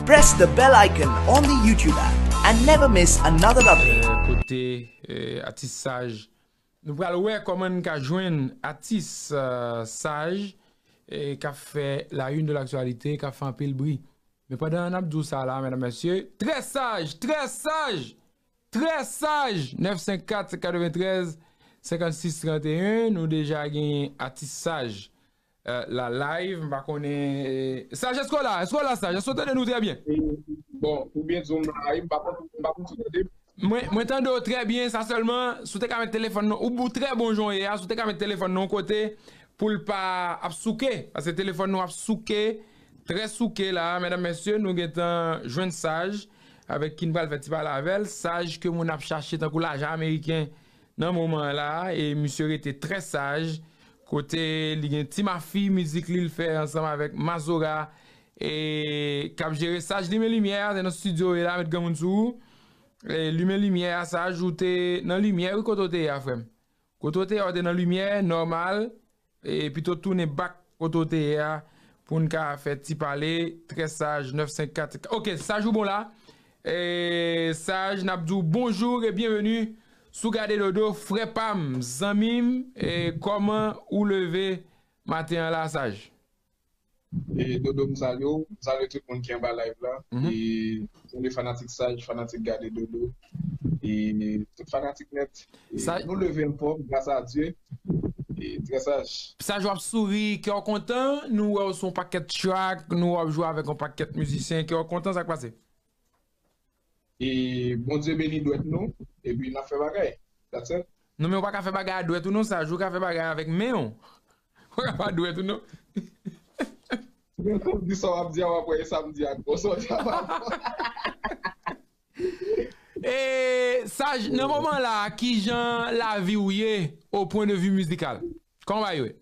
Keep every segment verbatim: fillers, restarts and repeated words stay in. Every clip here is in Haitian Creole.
Press the bell icon on the YouTube app and never miss another update. Kote eh, atis Saj. Nou pral wè kòman n ka jwenn atis eh, Saj eh, k ap fè la une de l'actualité, k ap fè anpil bri. Men pandan n ap di w sa la, medam, mesye, Très Saj, Très Saj, Très Saj, nèf senk kat, katreventrèz, senkannsis, tranteyen, nou deja genyen atis Saj eh, la live, m pa konnen eh, Saj, èske w la? Èske w la, Saj? Èske w tande nou trè byen? Bon, pou byen di w, m la, m pa konn m pa konn si w tande m. Mwen, mwen tande w trè byen, sa sèlman, si w te ka met telefòn nan, ou, ou trè bon jan w ye a, si w te ka met telefòn nan yon kote pou l pa ap souke, paske telefòn nou ap souke, trè souke la, medam, mesye, nou gentan jwenn Saj, avèk ki n pral fè ti pale avè l, Saj ke moun ap chache tankou lajan ameriken nan moman an la, e misye rete trè saj, kote li gen Ti Mafi, mizik li l fè ansanm avèk Mazora, e k ap jere Saj. Limen limyè a, se nan estidyo w ye la, met granmoun sou ou. E limen limyè a, Saj, ou te nan limyè, wi, kote w te ye a, frè m. Kote w te ye a, w te nan limyè, nòmal, e pito tounen back kote w te ye a, pou n ka fè ti pale, Très Saj, nèf senk kat. Ok, Saj, ou bon la? E, Saj, n ap di w bonjou e byenveni sou Gade Dodo, frè pa m, zanmi m, e kòman ou leve maten an la, Saj? E Dodo, m salye w, m salye tout moun ki anba live la. E salye fanatik Saj, fanatik Gade Dodo, e tout fanatik nèt. E nou leve anfòm, gras a Dye. E Très Saj. Saj, w ap souri, kè w kontan, nou wè w sou yon pakèt track, nou wè w ap jwe avèk yon pakèt mizisyen, kè w kontan, sa k pase? E Bondye beni dwèt nou, epi n ap fè bagay. That's it. Non, men w pa ka fè bagay a dwèt ou non, Saj, ou ka fè bagay avèk men w. Ou pa ka fè a dwèt ou non. Di sa w ap di a, w ap wè e sa m di a, bon, sa w di a pa bon. E Saj, nan moman la, kijan lavi w ye au point de vue musical? Kòman bagay yo ye?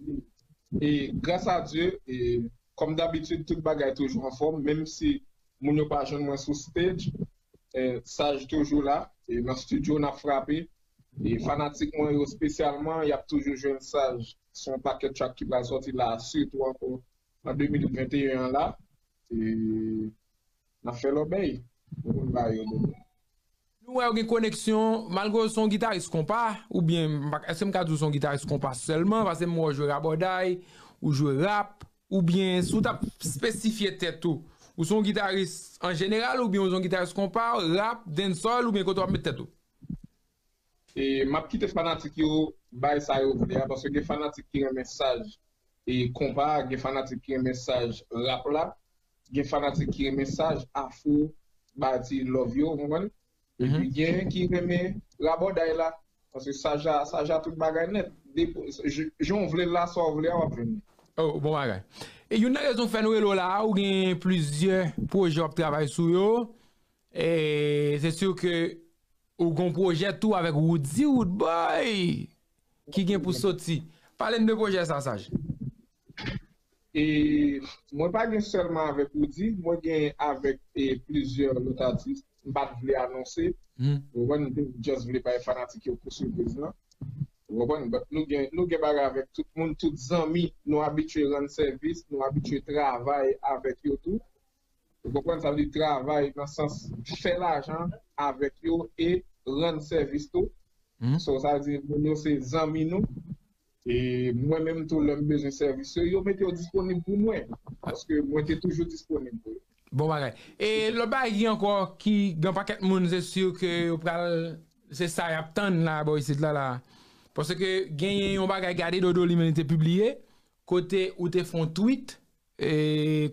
E gras a Dye, e kòm dabitid, tout bagay toujou anfòm, menm si moun yo pa jwenn mwen sou stage, e Saj toujou la, e nan estidyo n ap frape, e fanatik mwen yo espesyalman, y ap toujou jwenn Saj sou yon pakèt track ki pral sòti la, sitou ankò an de mil venteyen an la, e n ap fè lòbèy pou moun ba yo de. Nou wè w gen koneksyon, malgre w se yon gitaris konpa, oubyen, m pa- èske m ka di w se yon gitaris konpa sèlman, paske m wè w jwe rabòday, ou jwe rap, oubyen si w t ap espesifye tèt ou, ou se yon gitaris an jeneral, oubyen w se yon gitaris konpa, rap, dancehall, oubyen kote w ap met tèt ou? E m ap kite fanatik yo bay sa yo vle a, paske gen fanatik ki renmen Saj e konpa, gen fanatik ki renmen Saj rap la, gen fanatik ki renmen Saj afro, bay ti love yo, ou konprann? Epi gen ki renmen rabòday la, paske Saj a, Saj a tout bagay nèt. Depo- j- Jan w vle l la, sa w vle a, w ap jwenn li. Oh, bon bagay. E youn nan rezon k fè nou rele w la a, ou gen plizyè pwojè w ap travay sou yo. E se si ke ou gen yon pwojè tou avèk Roody Roodboy ki gen pou soti. Pale n de pwojè sa, Saj. E mwen pa gen sèlman avèk Roody, mwen gen avèk e plizyè lòt atis. M pa t vle anonse. Ou konprann, m te just vle bay fanatik yo kou sipriz lan. Ou konprann, but nou gen, nou gen bagay avèk tout moun, tout zanmi, nou abitye rann sèvis, nou abitye travay avèk yo tou. Ou konprann, sa vle di travay nan sans fè lajan avèk yo e rann sèvis tou. So, sa vle di moun yo se zanmi nou. E mwen menm tou, lè m bezwen sèvis yo, yo mete yo disponib pou mwen. Paske mwen te toujou disponib pou yo. Bon bagay. E lòt bagay ki ankò, ki gen pakèt moun, se si ke yo pral, se sa y ap tann la, bò isit la, la. Paske genyen yon bagay Gade Dodo li menm li te pibliye, kote ou te fè yon tweet, e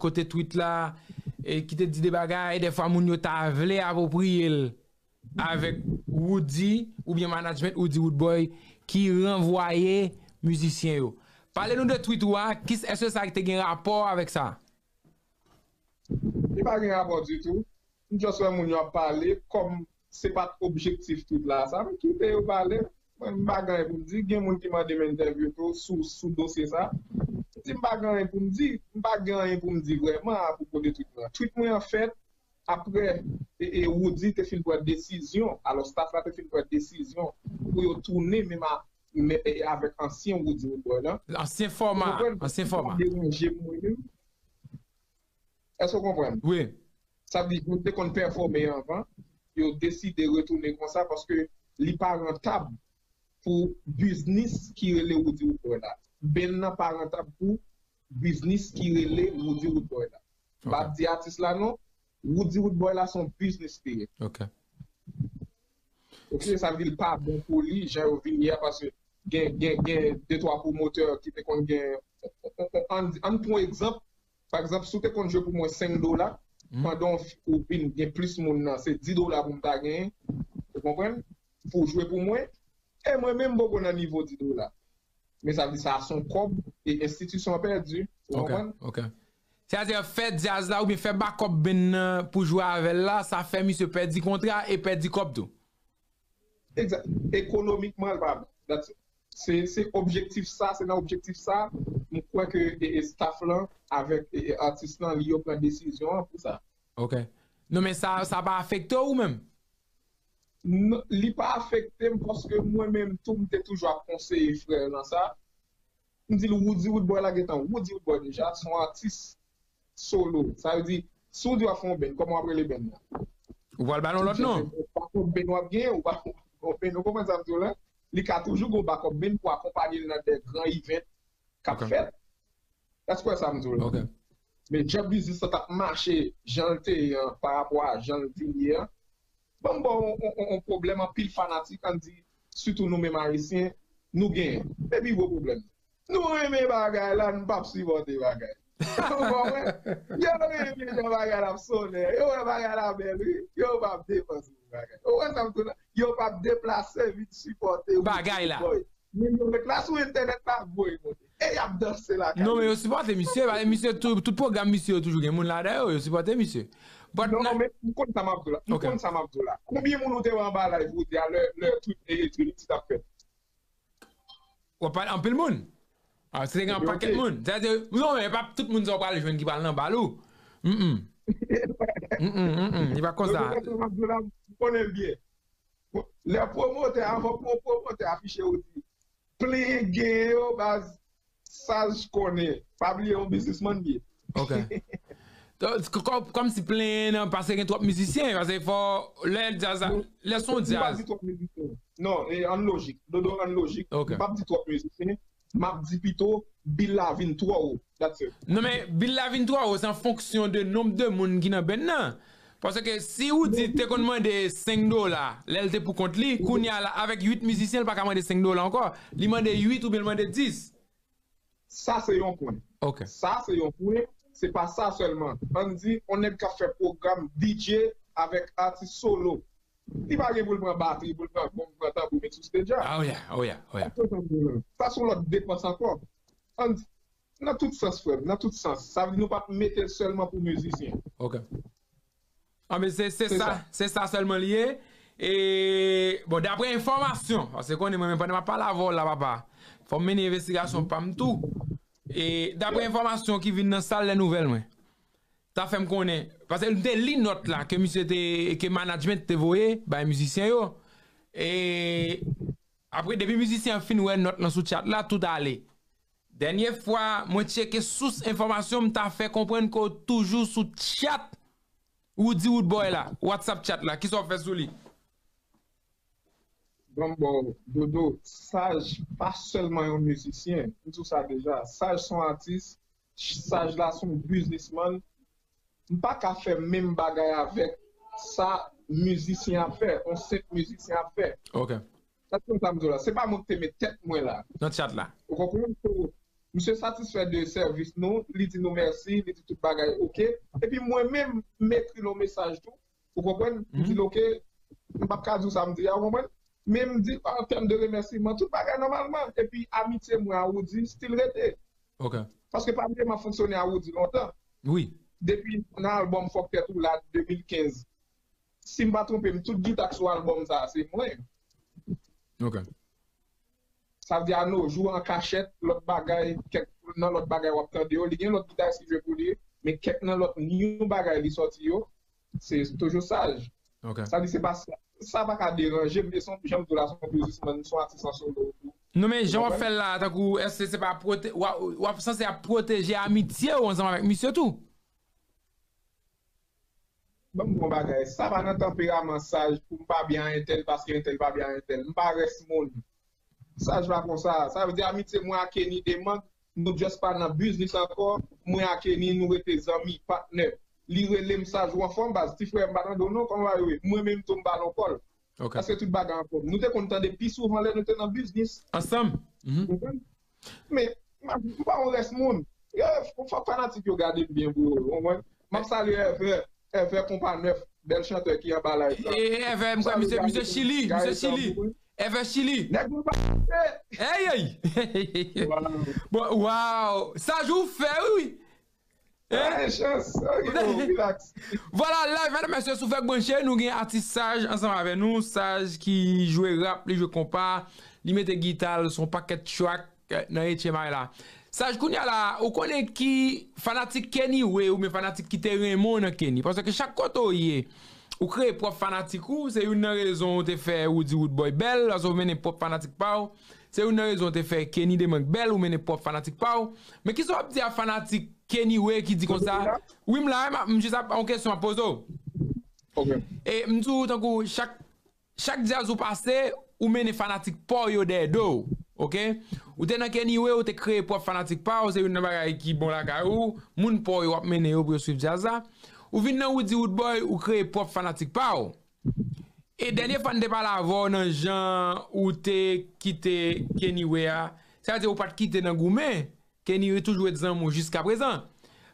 kote tweet la, e ki te di de bagay, dèfwa moun yo ta vle apwopriye l avèk Roody oubyen management Roody Roodboy ki ranvwaye mizisyen yo. Pale nou de tweet ou a, ki, èske sa te gen rapò avèk sa? Li pa gen rapò ditou. M just wè moun yo ap pale, kòm se pa t objektif tweet la sa, m kite yo pale. Mwen, m pa gen anyen pou m di. Gen moun ki mande m entèvyou tou sou, sou dosye sa. M di m pa gen anyen pou m di. M pa gen anyen pou m di vrèman apwopo de tweet mwen an. Tweet mwen an fèt apre e, e Roody te fin pran desizyon. Alò, staff la te fin pran desizyon pou yo tounen menm a, men, e, avèk ansyen Roody Roodboy lan. Ansyen fòma, ansyen fòma. Deranje mwen menm. Èske w konprann? Wi. Sa vle di, yo te konn pèfòme anvan, yo deside retounen konsa paske li pa rantab pou biznis ki rele Roody Roodboy la. Band nan pa rantab pou biznis ki rele Roody Roodboy la. M pa ap di atis la non, Roody Roodboy la se yon biznis li ye. Ok. Ok, sa vle di l pa bon pou li, jan yo vin ye a, paske gen, gen, gen de twa pwomotè ki te konn gen, ann, ann pran egzanp, pa egzanp, si w te konn jwe pou mwen senk dola, pandan w vin gen plis moun nan, se dis dola pou m ta genyen, ou konprann? Pou w jwe pou mwen, e mwen menm m poko nan nivo dis dola. Men sa vle di sa se yon kòb, e enstitisyon an pèdi, ou konprann? Ok. Sètadi fè djaz la oubyen fè bakòp band nan pou jwe avè l la, sa fè misye pèdi kontra e pèdi kòb tou. Egzak. Ekonomikman, l pa bon. That's it. Se, se objektif sa, se nan objektif sa, m kwè ke e, e staff lan avèk e, e atis lan, li yo pran desizyon an pou sa. Ok. Non, men sa, sa pa afekte w ou menm? Non, li pa afekte m paske mwen menm tou, m te toujou ap konseye frè nan sa. M di l, Roody Roodboy la gentan Roody Roodboy deja, se yon atis solo. Sa vle di, si w di w ap fè yon band, kòman w ap rele band nan? Ou pral ba l yon lòt non? Ou pa konn band w ap genyen, ou pa konn band, ou konprann sa m di w la? Li ka toujou gen yon backup band pou akonpaye l nan de gran event k ap fèt. Èske w wè sa m di w la? Ok. Men jan biznis lan t ap mache, jan l te ye an, pa rapò a jan l vin ye an, ban m ba w yon, yon, yon, yon pwoblèm anpil fanatik, ann di, sitou nou menm Ayisyen, nou genyen. Men pi gwo pwoblèm. Nou renmen bagay la, nou p ap sipòte bagay. Ou konprann? Yo renmen jan bagay la ap sonnen. Yo wè bagay la bèl, wi. Yo p ap depanse pou bagay. Ou wè sa m di w la? Yo p ap deplase vin sipòte Roody Roodboy. Men yo ret la sou entènèt la, voye monte. E y ap danse lakay. Non, men yo sipòte misye, paske misye, tout, tout pwogram misye yo toujou gen moun ladan yo, yo sipòte misye. But Non, men m konn sa m ap di w la. M konn sa m ap di w la. Konbyen moun ou te wè anba live Roody a lè, lè Trinity t ap fèt? W ap pale anpil moun. Ah, se te gen yon pakèt moun. Sètadi, non, men e pa tout moun sa w pral jwenn ki pral nan bal ou. Mm, mm. Mm, mm, mm, mm. Li pa konsa. M konnen l byen. Lè pwomotè, avan pou yon pwomotè afiche Roody, plenyen gen yo, baz, Saj konnen. Pa bliye yon biznismann li ye. Ok. Kòm si plenyen nan, paske gen twòp mizisyen, paske fò, lè djaz la, lè se yon djaz. Non, e, ann lojik. Dodo, ann lojik. M p ap di twòp mizisyen. M ap di pito bil la vin twò wo. That's it. Non, men bil la vin twò wo, se an fonksyon de nonb de moun ki nan band nan. Paske si Roody te konn mande senk dola, lè l te pou kont li, kounye a la, avèk uit mizisyen, l pa ka mande senk dola ankò. Li mande uit oubyen l mande dis. Sa se yon pwen. Ok. Sa se yon pwen. Se pa sa sèlman. Ann di, yon nèg k ap fè pwogram D J avèk atis solo. Li pa gen pou l pran batri, pou l pran gong, pran tanbou, met sou stage a. Oh yeah, oh yeah, oh yeah. Sa se yon lòt depans ankò. Ann di, nan tout sans, frè m, nan tout sans. Sa vle di nou p ap mete l sèlman pou mizisyen. Ok. Ah, men se, se sa, se sa sèlman li ye. E, bon, daprè enfòmasyon, paske konnen mwen menm pandan m ap pale avè w la, papa, fò m mennen envestigasyon pa m tou. E, daprè enfòmasyon ki vin nan sal dè nouvèl mwen, ta fè m konnen, paske m te li nòt la ke misye te, ke management te voye bay mizisyen yo. E, apre, depi mizisyen an fin wè nòt lan sou chat la, tout ale. Dènye fwa mwen tcheke sous enfòmasyon, m ta fè konprann ke w toujou sou chat Roody Roodboy la, WhatsApp chat la, kisa w fè sou li? Bon, bon, Dodo, Saj pa sèlman yon mizisyen, m di w sa deja, Saj se yon atis, Saj la se yon biznismann, m pa ka fè menm bagay avèk sa mizisyen ap fè, yon senp mizisyen ap fè. Ok. Sa se sa m di w la. Se pa mwen ki te met tèt mwen la. Nan chat la. Ou konprann? So, misye satisfè de sèvis nou, li di nou mèsi, li di tout bagay ok. Epi mwen menm, m ekri l yon mesaj tou. Ou konprann? M di l ok, m p ap ka di w sa m di a, ou konprann? Men m di, an tèm de remèsiman, tout bagay nòmalman. Epi amitye mwen a Roody still rete. Ok. Paske pa bliye m ap fonksyone a Roody lontan. Wi. Depi nan albòm Fòk Tèt Ou la de mil kenz. Si m pa twonpe m, tout gita k sou albòm sa a, se mwen. Ok. Sa vle di a no jou, an kachèt, lòt bagay, kèk, nan lòt bagay w ap tande yo, li gen lòt gitayis ki jwe pou li, men kèk nan lòt new bagay li sòti yo, se toujou Saj. Ok. Sa vle di se pa sa, sa pa ka deranje m, e se yon, jan m di w la, se yon biznismann, se yon atis an solo tou. Non, men jan w ap fè l la, tankou, èske se pa pwote-, w ap, w ap sanse ap pwoteje amitye w ansanm avèk misye tou? Ban m bon bagay. Sa pa nan tanperaman Saj pou m pa byen a entèl paske entèl pa byen a entèl. M pa rès moun. Saj pa konsa. Sa vle di amitye mwen ak Kenny Demang, nou just pa nan biznis ankò. Mwen ak Kenny, nou rete zanmi, patnè. Li rele m, Saj, ou anfòm, baz? Ti frè m pa tande w non, kòman bagay yo ye? Mwen menm tou m pa nan kò l. Ok. Paske tout bagay anfòm. Nou te konn tande pi souvan lè nou te nan biznis. Ansanm. Mhm. Ou konprann? Men, m pa yon rès moun. Yo, fòk fanatik yo gade m byen pou yo, ou konprann? M ap salye Èvè, Èvè Konpa Nèf, bèl chantè ki anba live la. E, e, Èvè, m kwè, misye, misye Chili, misye Chili. Èvè Chili. Nèg mwen pa. Ey, ey. Bon, wow. Saj ou fè, wi. Hein? Ay, chans. Ok, bon, relax. Vwala, live, medam, mesye, si w fèk branche, nou gen atis Saj ansanm avè nou. Saj ki jwe rap, li jwe konpa, li mete gita l sou yon pakèt track, eh, nan H M I la. Saj, kounye a la, ou konnen ki fanatik Kenny Way oubyen fanatik ki te renmen w nan Kenny? Paske chak kote w ye, ou kreye pwòp fanatik ou, se youn nan rezon ou te fè Roody Roodboy bèl, paske ou mennen pwòp fanatik pa w. Se youn nan rezon ou te fè Kenny Demang bèl, ou mennen pwòp fanatik pa w. Men kisa w ap di a fanatik Kenny Way ki di konsa, wi, m la, m ap, m jis ap, yon kesyon m ap poze w. Ok. E m di w, tankou chak, chak djaz ou pase, ou mennen fanatik pa w yo dèyè do w, ok? Ou te nan Kenny Way, ou te kreye pwòp fanatik pa w, se youn nan bagay ki bon lakay ou, moun pa w yo w ap mennen yo pou yo swiv djaz la. Ou vin nan Roody Roodboy, ou kreye pwòp fanatik pa w. E dènye fwa n te pale avè w nan jan ou te kite Kenny Way a, sa vle di ou pa t kite nan goumen, Kenny Way toujou ret zanmi w jiskaprezan.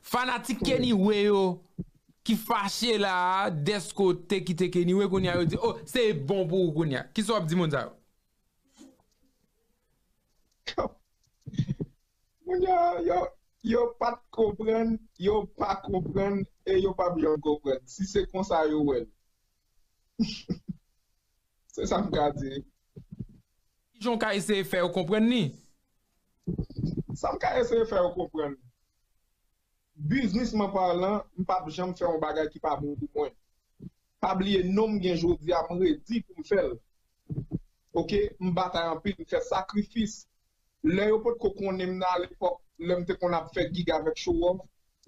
Fanatik Kenny Way yo ki fache la a, dèske w te kite Kenny Way, kounye a yo di, "Oh, se bon pou ou kounye a." Kisa w ap di moun sa yo? Moun yo, yo, yo pa t konprann, yo pa konprann, e yo p ap janm konprann. Si se konsa yo wè l. Se sa m ka di. Kijan w ka eseye fè yo konprann li? Sa m ka eseye fè yo konprann. Biznisman palan, m p ap janm fè yon bagay ki pa bon pou mwen. Pa bliye non m gen jodi a, m redi pou m fè l. Ok, m batay anpil, m fè sakrifis. Lè yo potko konnen m nan alepòk, lè m te konn ap fè gig avèk Show Off,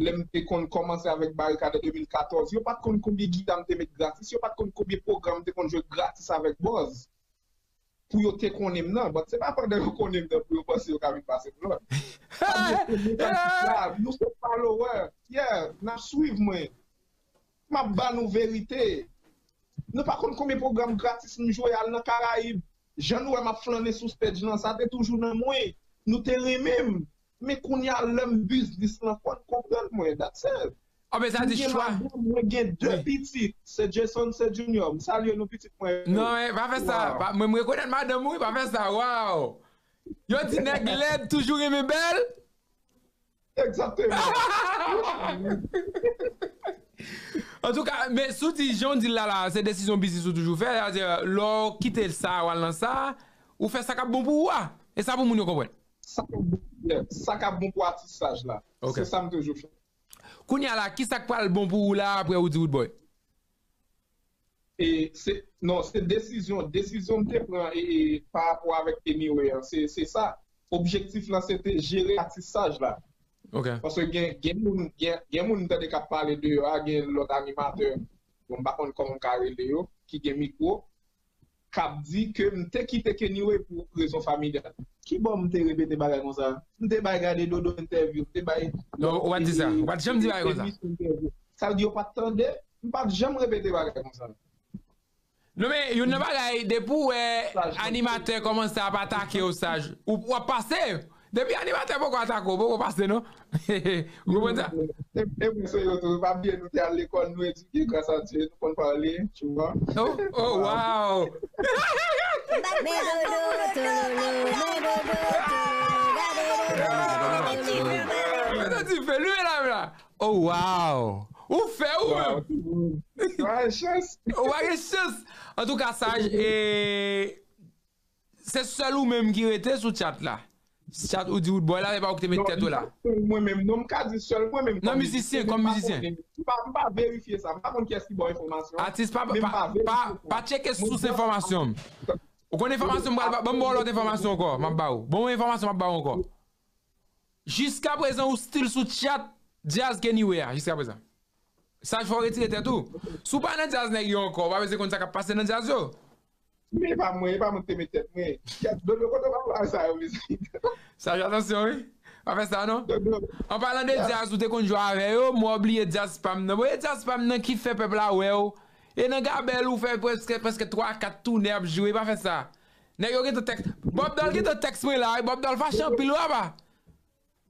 lè m te konn kòmanse avèk Barikad an de mil katòz, yo pa t konn konbyen gita m te met gratis, yo pa t konn konbyen pwogram m te konn jwe gratis avèk Buzz. Pou yo te konnen m nan, but se pa pandan yo konnen m nan pou yo panse yo ka vin pase m lòd. Pa bliye, nou se follower, yeah, n ap swiv mwen. M ap ba nou verite. Nou pa konn konbyen pwogram gratis m jwe al nan Karayib. Jan nou wè m ap flannen sou stage lan, sa te toujou nan mwen. Nou te renmen m. Men kounye a, lè m biznis lan, fò n konprann mwen, that's it. Mwen gen madanm, mwen gen de pitit. Se Jason, se Junior. M salye nou pitit mwen yo. Non, men pa fè sa. Mwen, m rekonèt madanm ou, wi, pa fè sa. Wow! Yo di nèg lèd toujou renmen bèl. Egzakteman. Antouka, men si w di, jan w di l la, la, se desizyon biznis ou toujou fè, sètadi, lè w kite sa, w al nan sa, ou fè sa k ap bon pou ou a. E sa pou moun yo konprann. Sa k ap bon, yeah, sa k ap bon pou atis Saj la. Ok. Se sa m toujou fè. Kounye a la, kisa k pral bon pou ou la apre Roody Roodboy? E se, non, se desizyon, desizyon m te pran e, e, pa rapò avèk Kenny Way an, se, se sa. Objektif lan se te jere atis Saj la. Ok. Paske gen, gen moun, gen, gen moun m tande k ap pale deyò a, gen lòt animatè, bon, m pa konn kòman m ka rele yo, ki gen mikwo, k ap di ke m te kite Kenny Way pou rezon familyal. Kibò m te repete bagay konsa? M te bay Gade Dodo entèvyou, m te bay... Non, ou pa t di sa. Ou pa t janm di bagay konsa. Sa vle di yo pa t tande, m pa t janm repete bagay konsa. Non, men, youn nan bagay, depi w wè animatè kòmanse ap atake w, Saj, ou, w ap pase. Depi animatè poko atake w, poko pase, non? Ou konprann sa? E, e mwen se yo tou, pa bliye nou te al lekòl, nou edike, gras a Dye, nou konn pale, tu vois. Oh, oh, wow! Men dodo, tololo, men dodo, tololo, gade dodo, men dodo. Gade ti fè, leve la, la. Oh, wow! Ou fè ou menm! Ou pa gen chans! Ou pa gen chans! Antouka, Saj, e, se sèl ou menm ki rete sou chat la. Chat ou di Roodboy la, se pa ou ki te met tèt ou la. Mwen menm, non, m ka di sèl mwen menm. Nan mizisyen, kòm mizisyen. M pa, m pa verifye sa. M pa konn kiyès ki ba w enfòmasyon. Atis, pa, pa, pa, pa tcheke sous enfòmasyon m. Ou konn enfòmasyon m pral ba, ban m ba w lòt enfòmasyon ankò, m ap ba w. Bon enfòmasyon m ap ba w ankò. Jiskaprezan, ou still sou chat djaz Kenny Way a, jiskaprezan. Saj, fò w retire tèt ou. Si w pa nan djaz nèg yo ankò, w pa bezwen konn sa k ap pase nan djaz yo. Men e pa mwen, e pa mwen ki te met tèt mwen. Kèt, Dodo, kote w pa pale sa yo, mesye? Saj, atansyon, wi. Pa fè sa, non. Dodo. An palan de djaz, ou te konn jwe avè yo, mwen bliye djaz pa m nan. Bon, e djaz pa m nan ki fè pèp la wè w. E nan gabèl ou fè prèske, prèske twa, kat toune ap jwe, pa fè sa. Nèg yo gentan tèks. Bob Dol gentan tèks mwen la, wi. Bob Dol fache anpil, wi, apa.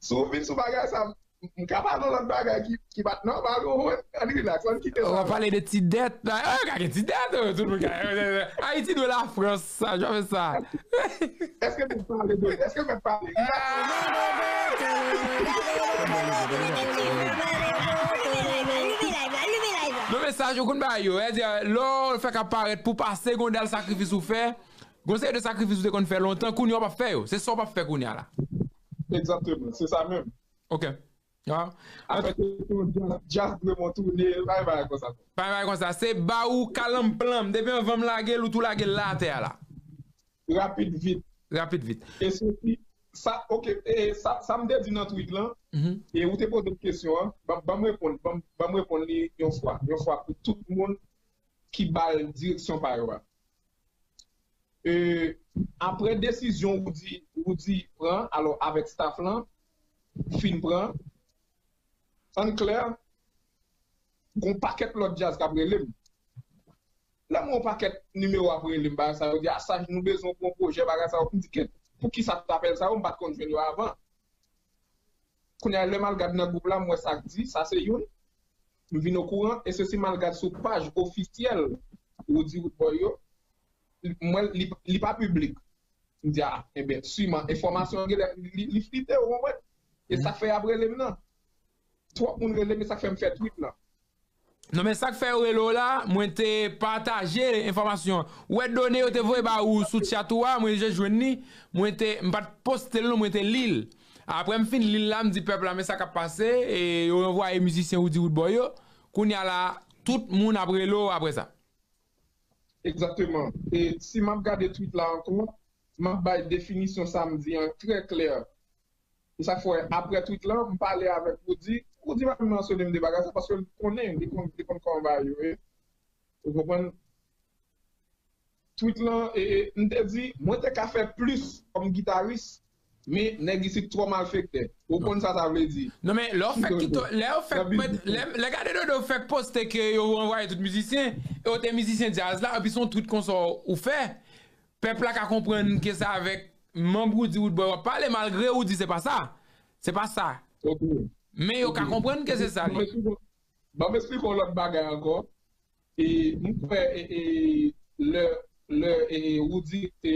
Si w vin sou bagay sa, m, m ka pale yon lòt bagay ki, ki pa t nòmal, ou konprann? Ann relax, ann kite sa. W ap pale de ti dèt. Ah, yo ka gen ti dèt, oh, tout moun ka. Ayiti dwe Lafrans, sa, jan fè sa. Èske mèt pale, bro? Èske mèt pale? Non, men sa, ou konn bagay yo. Sètadi, lè w fèk ap parèt pou pase, gen yon dal sakrifis ou fè. Gen yon seri de sakrifis ou te konn fè lontan, kounye a w p ap fè yo. Se sa w p ap fè kounye a la. Egzakteman, se sa menm. Ok. Ah. Apre kesyon djaz, djaz dwe montoune, pa gen bagay konsa. Pa gen bagay konsa. Se ba ou kalanm planm. Depi anvan m lage l, ou tou lage l la atè a la. Rapid vit. Rapid vit. E soti, sa, ok, e sa, sa m te di nan tweet lan, e ou te poze m kesyon an, ban, ban m reponn, ban, ban m reponn li yon fwa, yon fwa pou tout moun ki ba l direksyon pa yo a. E, apre desizyon Roody, Roody pran, alò avèk staff lan, fin pran, ann klè, gon pakèt lòt djaz k ap rele m. Lè m wè yon pakèt nimewo ap rele m, bagay sa yo, di, "A, Saj, nou bezwen w pou yon pwojè, bagay sa yo." M di, "Kèt, poukisa tout apèl sa yo, m pa t konn jwenn yo avan?" Kounye a, lè m al gad nan gwoup la, m wè sa k di, sa se youn. M vin okouran, e sesi m al gad sou paj ofisyèl Roody Roodboy yo, m wè li, li pa piblik. M di, "A, enben, siman, enfòmasyon an genlè, li, li flite, ou konprann?" E sa k fè y ap rele m nan. Twòp moun rele m, e sa k fè m fè tweet lan. Non, men sa k fè yo rele w la, mwen te pataje enfòmasyon. Ou wè done yo te voye ba ou sou chat ou a, mwen jis jwenn li, mwen te, m pa t poste l non, mwen te li l. Apre m fin li l la, m di pèp la, men sa k ap pase, e yo ranvwaye mizisyen Roody Roodboy yo. Kounye a la, tout moun ap rele w apre sa. Egzakteman. E si m ap gade tweet la ankò, m ap bay definisyon sa m di an trè klè. E sa k fè, apre tweet lan, m pale avèk Roody. Roody pa menm mansyone m de bagay sa, paske l konnen, li konn, li konn kòman bagay yo ye. Ou konprann? Tweet lan, e, e, m te di, mwen te ka fè plis kòm gitaris, men nèg isit twò malfektè. Ou konn sa sa vle di? Non, men lè w fèk kite, lè w fèk mèt, lè, lè gade Dodo fèk poste ke yo ranvwaye tout mizisyen, e w te mizisyen djaz la, epi se yon tweet konsa ou fè, pèp la ka konprann ke se avèk manm Roody Roodboy w ap pale, malgre ou di se pa sa. Se pa sa. Ok. Men yo ka konprann ke se sa li. Ban m eksplike, ban m eksplike yon lòt bagay ankò. E m kwè, e, e, lè, lè, e, Roody te,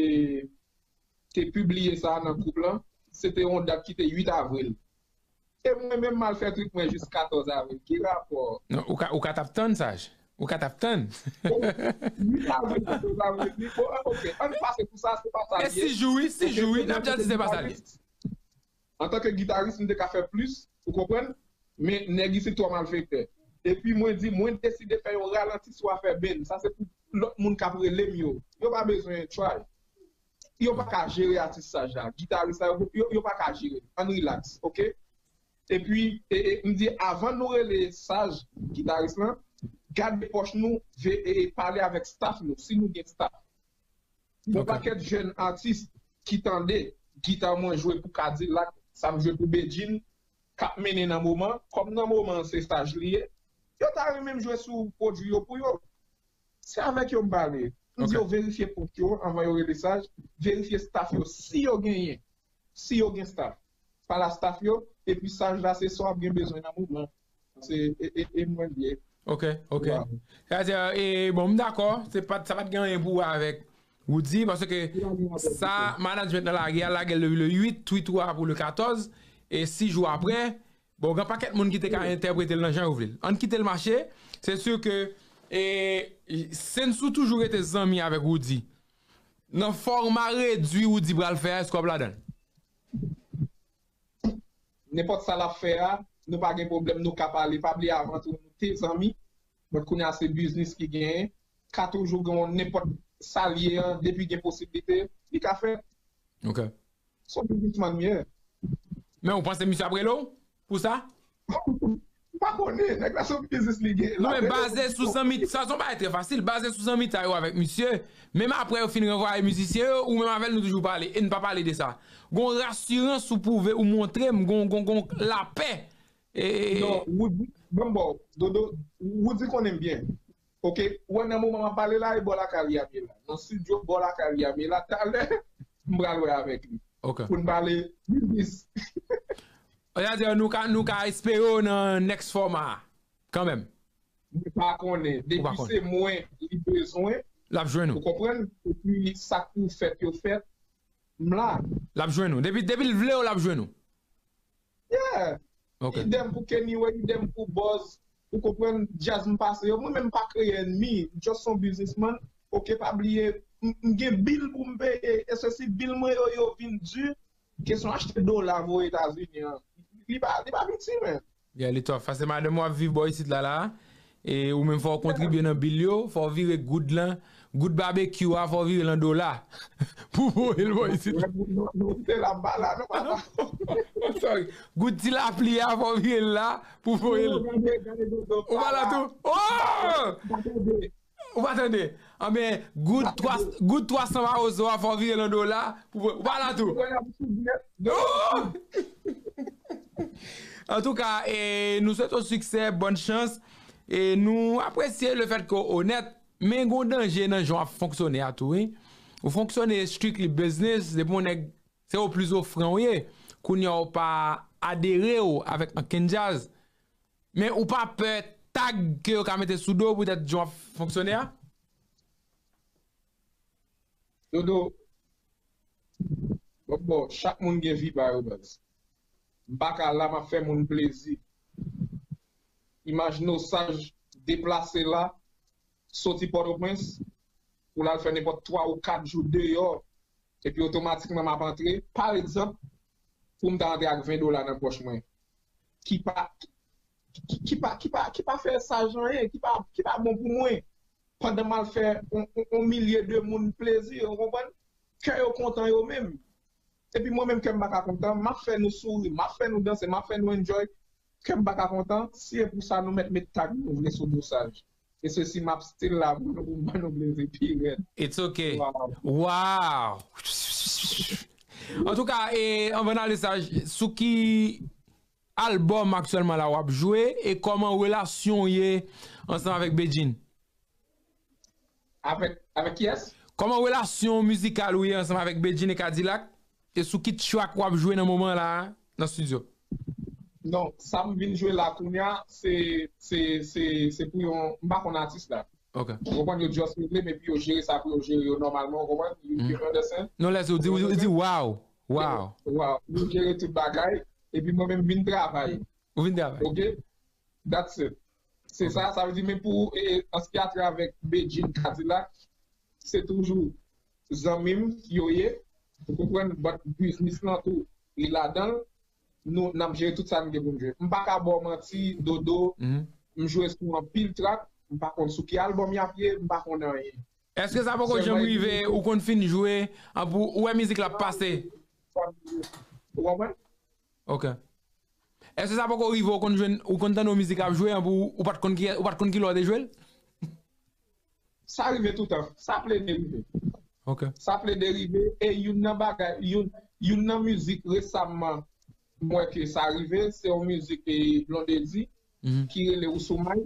te pibliye sa nan gwoup lan, se te yon dat ki te uit avril. E mwen menm, m al fè tweet mwen jis katòz avril. Ki rapò? Non, ou ka, ou ka t ap tann, Saj. Ou ka t ap tann. Bon, uit avril, katòz avril, li, bon, ok, ann pase pou sa, se pa sa li ye. E sis jou, wi, sis jou, wi, n ap jan di se pa sa li ye. Antanke gitaris, m te ka fè plis, ou konprann? Men nèg isit twò malfektè. Epi mwen di, mwen deside fè yon ralanti sou afè band. Sa se pou lòt moun k ap rele m yo. Yo pa bezwen try. Yo pa ka jere atis Saj la. Gitaris la, yo, yo, yo pa ka jere. Ann relax, ok? Epi, e, e, m di, avan nou rele Saj, gitaris lan, gade pòch nou, ve, e, e, pale avèk staff nou, si nou gen staff. Gon pakèt jèn atis ki tande gita mwen jwe pou Kadilak, sa m jwe pou Bedjine, k ap mennen nan moman, kòm nan moman an se Saj li ye, yo ta renmen m jwe sou pwodui yo pou yo. Se avèk yo m pale. M di yo verifye pòch yo anvan yo rele Saj, verifye staff yo si yo genyen. Si yo gen staff. Pale a staff yo, epi Saj la se sa w ap gen bezwen nan moman. Se, e, e, e mwen l ye. Ok, ok. Sa vle di, e, bon, m dakò, se pa t, sa pa t gen anyen pou wè avèk Roody, paske sa, management nan lage a, lage l depi le uit, tweet ou a pou le katòz, e sis jou apre, bon, gen pakèt moun ki te ka entèprete l nan jan yo vle l. Ann kite l mache, se si ke, e, Sensou toujou rete zanmi avèk Roody. Nan fòma redui Roody pral fè a, èske w ap ladan l? Nenpòt sa l ap fè a, nou pa gen pwoblèm, nou ka pale. Pa bliye avan tou, nou te zanmi. Donk, kounye a se biznis ki genyen. Ka toujou gen yon nenpòt sa l ye an, depi gen posiblite, li ka fè. Ok. Se yon biznismann m ye. Men ou panse misye ap rele w pou sa? pa konnen, nèg la se yon biznis li gen. Non, men baze sou zanmi, sa se yon bagay trè fasil. Baze sou zanmitay ou avèk misye, menm apre yo fin ranvwaye mizisyen yo, ou menm avè l nou toujou pale, e n pa pale de sa. Gon rasirans ou pwouve, ou montre m, gon, gon, gon lapè. E... Non, Woody, ban m ba w, Dodo, Woody konnen m byen. Oke, ou wè nan moman m ap pale la, e bò lakay li a m ye la. Nan estidyo bò lakay li a m ye la, talè, m pral wè avèk li. Oke. Pou n pale biznis. Sa vle di nou ka, nou ka espere w nan next fòma a, kanmenm. Mwen pa konnen. Depi se mwen li bezwen, l ap jwenn ou. Ou konprann? Epi sa k pou fèt yo fèt, m la. L ap jwenn ou. Depi, depi l vle w, l ap jwenn ou. Yeah. Ok. Idèm pou Kenny Way, idèm pou Buzz. Ou konprann, djaz m pase yo. Mwen menm m pa kreye ènmi. M just yon businessman. Ok, pa bliye, m, m gen bil pou m peye. E sesi, bil mwen yo, yo vin di. Kesyon achte dola voye Etazini an. Li pa, li pa piti, men. Yeah, li tough. Paske madanm w ap viv bò isit la, la. E ou menm fò w kontribye nan bil yo, fò w vire goud lan, goud babekyou a, fò w vire l an dola. Pou voye l bò isit la. Nou, nou, nou kite la, m pa la, non, papa. Sorry. Goud ti lapli a, fò w vire l la, pou voye l. Ou pa la tou? Oh! Ou pa tande? Anben, goud twa, goud twa san mawozo a, fò w vire l an dola, pou voye, ou pa la tou? Oh! Antouka, e, nou swete w siksè, bòn chans. E nou apresye lefètke w onèt, men gon danje nan jan w ap fonksyone a tou, wi. Ou fonksyone strictly business, depi yon nèg, se o plis ofran w ye. Kounye a w pa adere w avèk ankenn djaz. Men ou pa pè tag ke yo ka mete sou do w poutèt jan w ap fonksyone a? Dodo, bon, bon, chak moun gen vi pa yo, baz. M pa ka la, m ap fè moun plezi. Imajine w saj deplase la, soti Pòtoprens, pou l al fè nenpòt twa ou kat jou deyò, epi otomatikman m ap antre. Pa egzanp, pou m ta antre ak ven dola nan pòch mwen, ki pa, ki, ki pa, ki pa, ki pa fè saj anyen, ki pa, ki pa bon pou mwen. Pandan m al fè on, on, on milye de moun plezi, ou konprann? Kè yo kontan yo menm. Epi mwen menm, kè m pa ka kontan, m ap fè nou souri, m ap fè nou danse, m ap fè nou enjoy. Kè m pa ka kontan, si e pou sa nou mèt met tag nou vle sou do saj. E sesi m ap still la pou nou, pou m ban nou plezi pi rèd. It's ok. Wow. Wow! Antouka, e, anvan n ale saj, sou ki albòm aktyèlman la w ap jwe e kòman relasyon w ye ansanm avèk Bedjine? Avèk, avèk kiyès? Kòman relasyon mizikal ou ye ansanm avèk Bedjine e K-Dilak? E sou ki track w ap jwe nan moman la a, nan estidyo? Non, sa m vin jwe la kounye a, se, se, se, se pou yon, m pa konn atis la. Ok. Ou konprann, yo just rele m epi yo jere sa pou yo jere yo nòmalman, ou konprann? You, you understand? Non, lè ou di, ou di, wow, wow. Wow, yo jere tout bagay, epi mwen menm vin travay. Ou vin travay. Ok? That's it. Se sa, sa vle di, men pou, e, an se ki atravè Bedjine K-Dilak, se toujou zanmi m yo ye, ou konprann, but biznis lan tou, li ladan l, nou, n ap jere tout sa n gen pou n jere. M pa ka ba w manti, Dodo, m jwe sou anpil track, m pa konn sou ki albòm y ap ye, m pa konn anyen. Èske sa poko janm rive, ou konn fin jwe, anpi w wè mizik la ap pase? Ou konprann? Ok. Èske sa poko rive, ou konn jwenn, ou konn tande yon mizik ap jwe, anpi w, ou pa t konn ki, ou pa t konn ki lè w te jwe l? Sa rive toutan. Sa plede rive. Ok. Sa plede rive. E youn nan bagay, youn, youn nan mizik resaman, m wè ke sa rive, se yon mizik, e, Blondedy, ki rele Ou Sou May.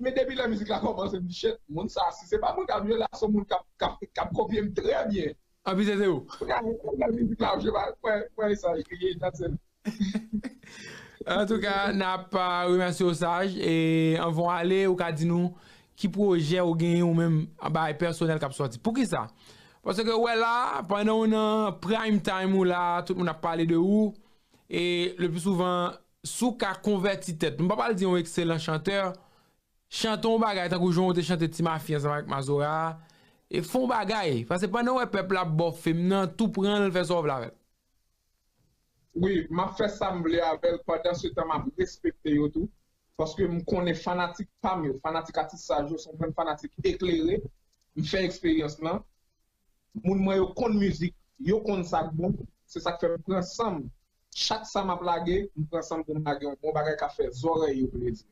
Men depi lè mizik la kòmanse, m di, shit, moun sa, si se pa mwen k ap jwe la, se yon moun k ap, k ap, k ap kopye m trè byen. Anpi se, se ou. Kounye a, lè mizik la ap jwe, mwen, mwen, sa, kriye, that's it. Antouka, n ap, ah, remèsye w, Saj. E anvan w ale, ou ka di nou ki pwojè ou genyen ou menm, bagay pèsonèl k ap sòti. Poukisa? Paske w wè la, pandan w nan prime time ou la, tout moun ap pale de ou. E le pli souvan, si w ka konvèti tèt, m pa pral di yon ekselan chantè, chante yon bagay tankou jan w te chante Ti Mafi ansanm avèk Mazora a, e fè yon bagay, paske pandan w wè pèp la ap ba w fame nan, tou pran l, fè sa w vle avè l. Wi, m ap fè sa m vle avè l, pandan se tan m ap respekte yo tou, paske m konnen fanatik pa m yo, fanatik atis Saj yo, se yon bann fanatik eklere, m fè eksperyans lan, moun mwen yo konn mizik, yo konn sa k bon, se sa k fè m pran san m Chak sa m ap lage, m pran san m pou m lage yon bon bagay k ap fè zòrèy yo plezi.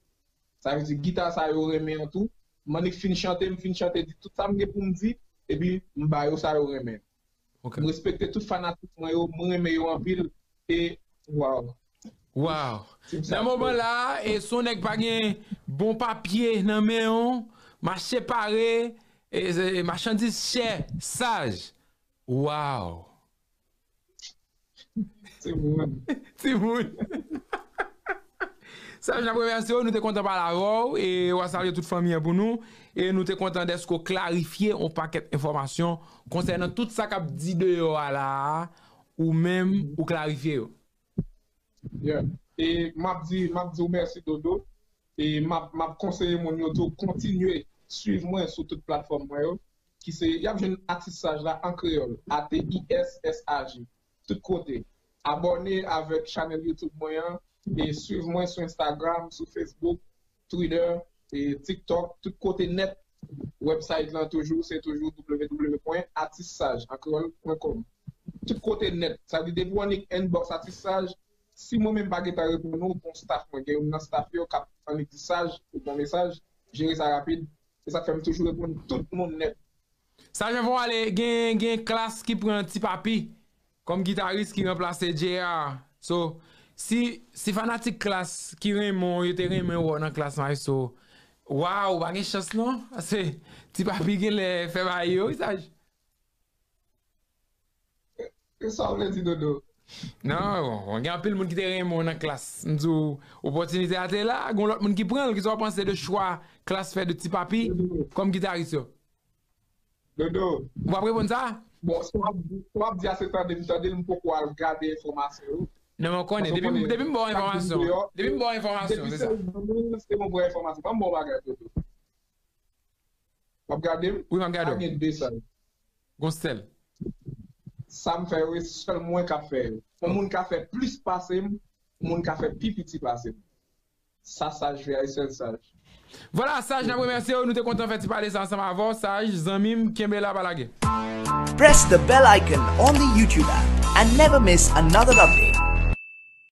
Sa vle di gita sa yo renmen an tou. M annik fin chante, m fin chante, di tout sa m gen pou m di, epi m ba yo sa yo renmen. M respekte tout fanatik mwen yo, m renmen yo anpil, e waw. Waw. Nan moman la, e si yon nèg pa gen bon papye nan men w, mache pare, e, e, machandiz chè, Saj. Waw. Timoun. Timoun. Saj, n ap remèsye w, nou te kontan pale avè w, e w a salye tout fanmi an pou nou, e nou te kontan dèske w klarifye yon pakèt enfòmasyon konsènan tout sa k ap di deyò a la a, ou menm, ou klarifye yo. Yeah. E m ap di, m ap di w mèsi, Dodo. E m ap, m ap konseye moun yo tou kontinye swiv mwen sou tout platfòm mwen yo, ki se, y ap jwenn Atis Saj la an kreyòl, A T I S S A J, tout kote. Abòne avèk chanèl YouTube mwen an, e swiv mwen sou Instagram, sou Facebook, Twitter, e TikTok, tout kote nèt. Website lan toujou, se toujou w w w pwen atis saj an kreyòl pwen kòm. Tout kote nèt. Sa vle di depi w annik inbox Atis Saj, si mwen menm pa gentan reponn ou, bon staff mwen, gen youn nan staff yo k ap annik di Saj ou bon mesaj, jere sa rapid. Se sa k fè m toujou reponn tout moun nèt. Saj, anvan w ale, gen, gen Klass ki pran Ti Papi kòm gitaris ki ranplase J R. So, si, si fanatik Klass ki renmen w, yo te renmen wè w nan Klass Maestro, waw, ou pa gen chans non. Paske Ti Papi genlè fè bagay yo, wi, Saj. E sa w vle di, Dodo? Non, bon, gen anpil moun ki te renmen w nan Klass. M di w, opòtinite a te la, gen lòt moun ki pran l, kisa w panse de chwa Klass fè de Ti Papi kòm gitaris yo? Dodo. Ou p ap reponn sa? Bon, sa w ap di, sa w ap di a se tande m tande l, m poko al gade enfòmasyon yo. Non, men w konnen, depi, depi m ba w enfòmasyon, depi m ba w enfòmasyon, se sa. Depi se yon bon enfòmasyon, ban m ba w bagay, Dodo. W ap gade m? Wi, m ap gade w. Pa gen de sa. Gon sèl. Sa m fè yo, e sèl mwen k ap fè yo. Yon moun ka fè plis pase m, yon moun ka fè pi piti pase m. Sa Saj fè a, e sèl Saj. Vwala, Saj, n ap remèsye w. Nou te kontan fè ti pale sa ansanm avè w. Saj, zanmi m, kenbe la, pa lage. Press the bell icon on the YouTube app and never miss another update.